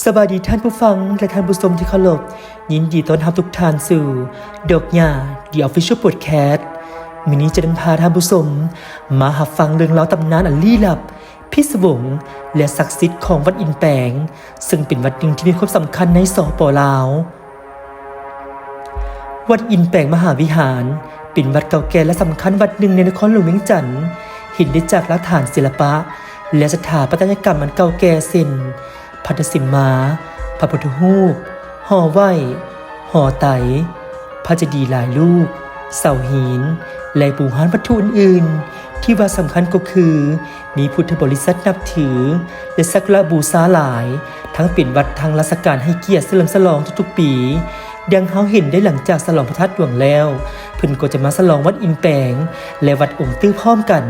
ສະບາຍດີທ່ານຜູ້ຟັງ ແລະ ທ່ານຜູ້ຊົມທີ່ເຄົາລົບ, ຍິນດີຕ້ອນຮັບທຸກທ່ານສູ່ດອກຫຍ້າ The Official Podcast. ມື້ນີ້ຈະນຳພາທ່ານຜູ້ຊົມມາຮັບຟັງເລື່ອງລາວຕຳນານອັນລີ້ລັບ, ພິສວົງ ແລະ ສັກສິດຂອງວັດອິນແປງ, ເຊິ່ງເປັນວັດໜຶ່ງທີ່ມີຄວາມສຳຄັນໃນ ສປ ລາວ. ວັດອິນແປງມະຫາວິຫານ ເປັນວັດເກົ່າແກ່ ແລະ ສຳຄັນວັດໜຶ່ງໃນນະຄອນຫຼວງວຽງຈັນ, ເຫັນໄດ້ຈາກຫຼັກຖານສິລະປະ ແລະ ສະຖາປັດຕະຍະກຳອັນເກົ່າແກ່ ເຊັ່ນ ພັດທະສິມມາ, ພະພຸດທະຮູບ, ຫໍໄຫວ້, ຫໍໄຕ, ພະເຈດີຫຼາຍລູກ, ເສົາຫີນ ແລະ ບູຮານວັດຖຸອື່ນໆ. ທີ່ວ່າສຳຄັນກໍຄື ມີພຸດທະບໍລິສັດນັບຖື ແລະ ສັກກາລະບູຊາຫຼາຍ, ທັງເປັນວັດທາງລາຊະການໃຫ້ກຽດສະເຫຼີມສະຫຼອງທຸກໆປີ. ດັ່ງເຮົາເຫັນໄດ້ ຫຼັງຈາກສະຫຼອງພະທາດຫຼວງແລ້ວ, ເພິ່ນກໍຈະມາສະຫຼອງວັດອິນແປງ ແລະ ວັດອົງຕື້ພ້ອມກັນ.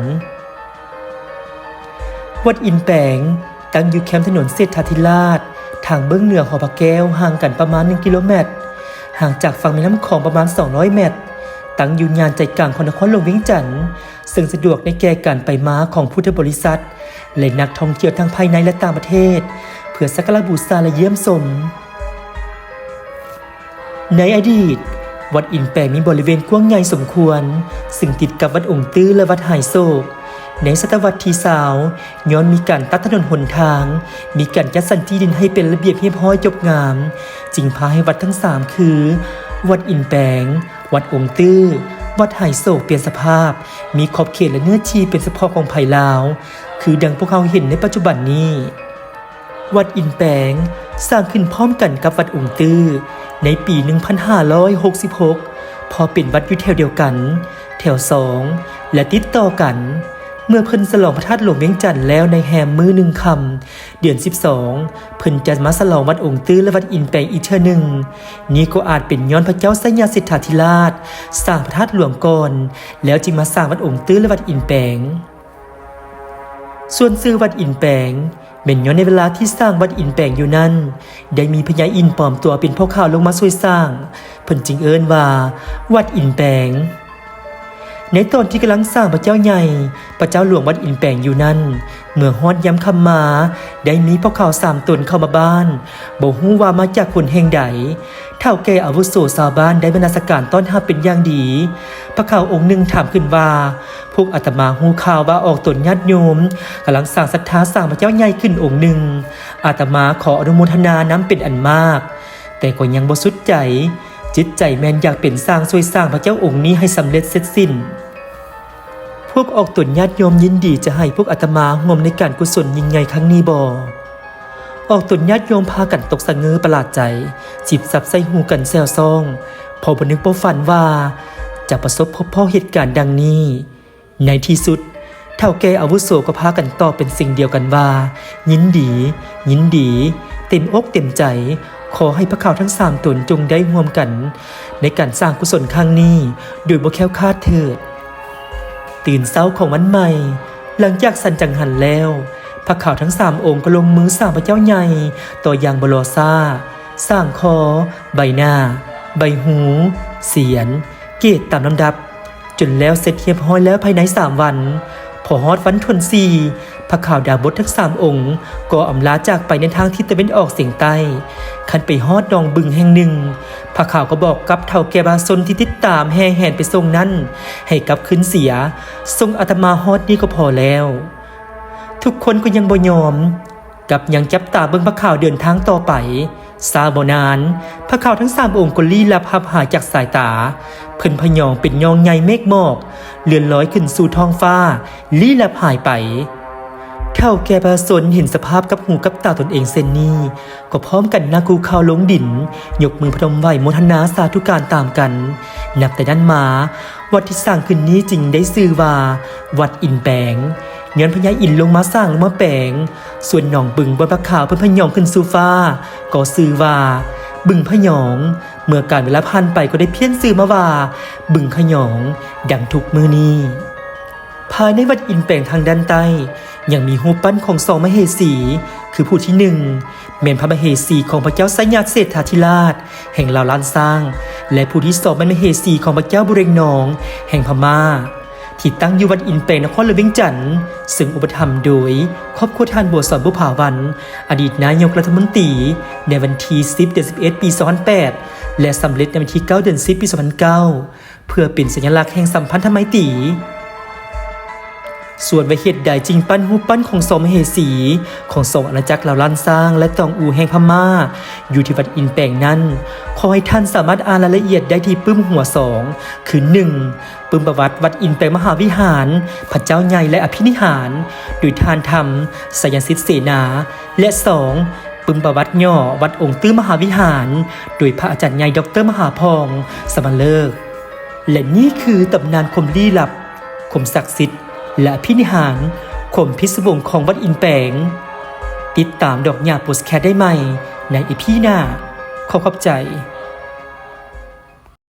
ວັດອິນແປງຕັ້ງຢູ່ແຄມຖະໜົນເສດຖາທິລາດ, ທາງເບື້ອງເໜືອຫໍພະແກ້ວ, ຫ່າງກັນປະມານໜຶ່ງກິໂລແມັດ, ຫ່າງຈາກຝັ່ງແມ່ນ້ຳຂອງປະມານສອງຮ້ອຍແມັດ, ຕັ້ງຢູ່ຍ່ານໃຈກາງຂອງນະຄອນຫຼວງວຽງຈັນ, ເຊິ່ງສະດວກໃນແກ່ການໄປມາຂອງພຸດທະບໍລິສັດ ແລະ ນັກທ່ອງທ່ຽວທັງພາຍໃນ ແລະ ຕ່າງປະເທດ ເພື່ອສັກກາລະບູຊາ ແລະ ຢ້ຽມຊົມ. ໃນອະດີດ, ວັດອິນແປງມີບໍລິເວນກວ້າງໃຫຍ່ສົມຄວນ, ເຊິ່ງຕິດກັບວັດອົງຕື້ ແລະ ວັດຫາຍໂສກ. ໃນສະຕະວັດທີຊາວ, ຍ້ອນມີການຕັດຖະໜົນຫົນທາງ, ມີການຈັດສັນທີ່ດິນໃຫ້ເປັນລະບຽບຮຽບຮ້ອຍຈົບງາມ, ຈຶ່ງພາໃຫ້ວັດທັງສາມຄື ວັດອິນແປງ, ວັດອົງຕື້, ວັດຫາຍໂສກ ປ່ຽນສະພາບ, ມີຂອບເຂດ ແລະ ເນື້ອທີ່ເປັນສະເພາະຂອງໃຜລາວ, ຄືດັ່ງພວກເຮົາເຫັນໃນປັດຈຸບັນນີ້. ວັດອິນແປງສ້າງຂຶ້ນພ້ອມກັນກັບວັດອົງຕື້ໃນປີໜຶ່ງພັນຫ້າຮ້ອຍຫົກສິບຫົກ ເພາະເປັນວັດຢູ່ແຖວດຽວກັນ, ແຖວສອງ ແລະ ຕິດຕໍ່ກັນ. ເມື່ອເພິ່ນສະຫຼອງພະທາດຫຼວງວຽງຈັນແລ້ວໃນແຮມມື້ໜຶ່ງຄ່ຳ ເດືອນສິບສອງ ເພິ່ນຈະມາສະຫຼອງວັດອົງຕື້ ແລະ ວັດອິນແປງອີກເທື່ອໜຶ່ງ. ນີ້ກໍອາດເປັນຍ້ອນພະເຈົ້າໄຊຍະເສດຖາທິລາດສ້າງພະທາດຫຼວງກ່ອນ, ແລ້ວຈຶ່ງມາສ້າງວັດອົງຕື້ ແລະ ວັດອິນແປງ. ສ່ວນຊື່ວັດອິນແປງ ແມ່ນຍ້ອນໃນເວລາທີ່ສ້າງວັດອິນແປງຢູ່ນັ້ນ ໄດ້ມີພະຍາອິນປອມຕົວເປັນພໍ່ຂາວລົງມາຊ່ວຍສ້າງ, ເພິ່ນຈຶ່ງເອີ້ນວ່າວັດອິນແປງ. ໃນຕອນທີ່ກຳລັງສ້າງພະເຈົ້າໃຫຍ່, ພະເຈົ້າຫຼວງວັດອິນແປງຢູ່ນັ້ນ, ເມື່ອຮອດຍາມຄ່ຳມາ, ໄດ້ມີພໍ່ຂາວສາມຕົນເຂົ້າມາບ້ານ, ບໍ່ຮູ້ວ່າມາຈາກຄົນແຫ່ງໃດ. ເຖົ້າແກ່ອາວຸໂສຊາວບ້ານໄດ້ບັນນາສະການຕ້ອນຮັບເປັນຢ່າງດີ. ພະເຂົາອົງໜຶ່ງຖາມຂຶ້ນວ່າ, ພວກອາດຕະມາຮູ້ຂ່າວວ່າອອກຕົນຍາດໂຍມກຳລັງສ້າງສັດທາສ້າງພະເຈົ້າໃຫຍ່ຂຶ້ນອົງໜຶ່ງ, ອາດຕະມາຂໍອະນຸໂມທະນານຳເປັນອັນມາກ, ແຕ່ກໍຍັງບໍ່ສຸດໃຈ, ຈິດໃຈແມ່ນຢາກເປັນຊ່າງຊ່ວຍສ້າງພະເຈົ້າອົງນີ້ໃຫ້ສຳເລັດເສັດສິ້ນ. ພວກອອກຕົນຍາດໂຍມຍິນດີຈະໃຫ້ພວກອາດຕະມາຮ່ວມໃນການກຸສົນຍິ່ງໃຫຍ່ຄັ້ງນີ້ບໍ່? ອອກຕົນຍາດໂຍມພາກັນຕົກສະເຫງີປະຫຼາດໃຈ, ຊິບສັບໃສ່ຫູກັນແຊວຊ່ອງ, ເພາະບໍ່ນຶກບໍ່ຝັນວ່າຈະປະສົບພົບພໍ້ເຫດການດັ່ງນີ້. ໃນທີ່ສຸດ, ເຖົ້າແກ່ອາວຸໂສກໍພາກັນຕອບເປັນສຽງດຽວກັນວ່າ, ຍິນດີ, ຍິນດີ, ເຕັມອົກເຕັມໃຈ, ຂໍໃຫ້ພະເຂົາທັງສາມຕົນຈົ່ງໄດ້ຮ່ວມກັນໃນການສ້າງກຸສົນຄັ້ງນີ້ໂດຍບໍ່ແຄ້ວຄາດເທີດ. ຕື່ນເຊົ້າຂອງວັນໃໝ່, ຫຼັງຈາກສັນຈັງຫັນແລ້ວ, ພະເຂົາທັງສາມອົງກໍລົງມືສ້າງພະເຈົ້າໃຫຍ່ຕໍ່ຢ່າງບໍ່ລໍຊ້າ, ສ້າງຄໍ, ໃບໜ້າ, ໃບຫູ, ສຽນ, ເກດຕາມລຳດັບ, ຈົນແລ້ວເສັດຮຽບຮ້ອຍແລ້ວພາຍໃນສາມວັນ. ພໍຮອດວັນທີສີ່, ພະເຂົາດາບົດທັງສາມອົງກໍອຳລາຈາກໄປໃນທາງທິດຕາເວັນອອກສຽງໃຕ້. ຄັນໄປຮອດໜອງບຶງແຫ່ງໜຶ່ງ, ພະເຂົາກໍບອກກັບເຖົ້າແກ່ປະຊາຊົນທີ່ຕິດຕາມແຫ່ແຫນໄປສົ່ງນັ້ນໃຫ້ກັບຄືນເສຍ, ສົ່ງອາດຕະມາຮອດນີ້ກໍພໍແລ້ວ. ທຸກຄົນກໍຍັງບໍ່ຍອມ, ກັບຍັງຈັບຕາເບິ່ງພະເຂົາເດີນທາງຕໍ່ໄປ. ຊ້າບໍ່ນານ, ພະເຂົາທັງສາມອົງກໍລີ້ລັບຮັບຫາຍຈາກສາຍຕາ. ເພິ່ນພະຍອງເປັນຍອງໃຫຍ່ເມກໝອກ, ເລື່ອນລອຍຂຶ້ນສູ່ທ້ອງຟ້າ, ລີ້ລັບຫາຍໄປ. ເຖົ້າແກ່ປະຊາຊົນເຫັນສະພາບກັບຫູກັບຕາຕົນເອງເຊັ່ນນີ້, ກໍພ້ອມກັນນັ່ງຄຸກເຂົ່າລົງດິນ, ຍົກມືພະນົມໄຫວ້ໂມທະນາສາທຸການຕາມກັນ. ນັບແຕ່ນັ້ນມາ, ວັດທີ່ສ້າງຂຶ້ນນີ້ຈຶ່ງໄດ້ຊື່ວ່າ ວັດອິນແປງ, ຍ້ອນພະຍາອິນລົງມາສ້າງລົງມາແປງ. ສ່ວນໜອງບຶງບ່ອນພະຂາວເພິ່ນພະຍອງຂຶ້ນສູ່ຟ້າ ກໍຊື່ວ່າບຶງພະຍອງ. ເມື່ອການເວລາຜ່ານໄປກໍໄດ້ພຽນຊື່ມາວ່າບຶງຂະຍອງ ດັ່ງທຸກມື້ນີ້. ພາຍໃນວັດອິນແປງທາງດ້ານໃຕ້ ຍັງມີຮູບປັ້ນຂອງສອງມະເຫສີ, ຄືຜູ້ທີໜຶ່ງ ແມ່ນພະມະເຫສີຂອງພະເຈົ້າໄຊຍະເສດຖາທິລາດແຫ່ງລາວລ້ານຊ້າງ ແລະ ຜູ້ທີສອງແມ່ນມະເຫສີຂອງພະເຈົ້າບຸເຣງນອງແຫ່ງພະມ້າ. ທີ່ຕັ້ງຢູ່ວັດອິນແປງ ນະຄອນຫຼວງວຽງຈັນ, ເຊິ່ງອຸປະຖຳໂດຍຄອບຄົວທ່ານ ບົວສອນ ບຸບຜາວັນ ອະດີດນາຍົກລັດຖະມົນຕີ ໃນວັນທີສິບ ເດືອນສິບເອັດ ປີສອງພັນແປດ ແລະ ສຳເລັດໃນວັນທີເກົ້າ ເດືອນສິບ ປີສອງພັນເກົ້າ ເພື່ອເປັນສັນຍະລັກແຫ່ງສຳພັນທະໄມຕີ. ສ່ວນວ່າເຫດໃດຈຶ່ງປັ້ນຮູບປັ້ນຂອງສອງມະເຫສີ ຂອງສອງອານາຈັກລາວລ້ານຊ້າງ ແລະ ຕອງອູແຫ່ງພະມ້າ ຢູ່ທີ່ວັດອິນແປງນັ້ນ, ຂໍໃຫ້ທ່ານສາມາດອ່ານລາຍລະອຽດໄດ້ທີ່ປຶ້ມຫົວສອງ ຄື ໜຶ່ງ ປຶ້ມປະຫວັດວັດອິນແປງມະຫາວິຫານ, ພະເຈົ້າໃຫຍ່ ແລະ ອະພິນິຫານ ໂດຍທ່ານທຳ ໄຊຍະສິດ ເສນາ ແລະ ສອງ ປຶ້ມປະຫວັດຫຍໍ້ວັດອົງຕື້ມະຫາວິຫານ ໂດຍພະອາຈານໃຫຍ່ ດອກເຕີ ມະຫາຜ່ອງ ສະມາເລີກ. ແລະ ນີ້ຄືຕຳນານຄວາມລີ້ລັບ, ຄວາມສັກສິດ ແລະ ອະພິນິຫານ, ຄວາມພິດສະວົງຂອງວັດອິນແປງ. ຕິດຕາມດອກຫຍ້າໂປດແຄສໄດ້ໃໝ່ໃນອີພີໜ້າ. ຂໍຂອບໃຈ.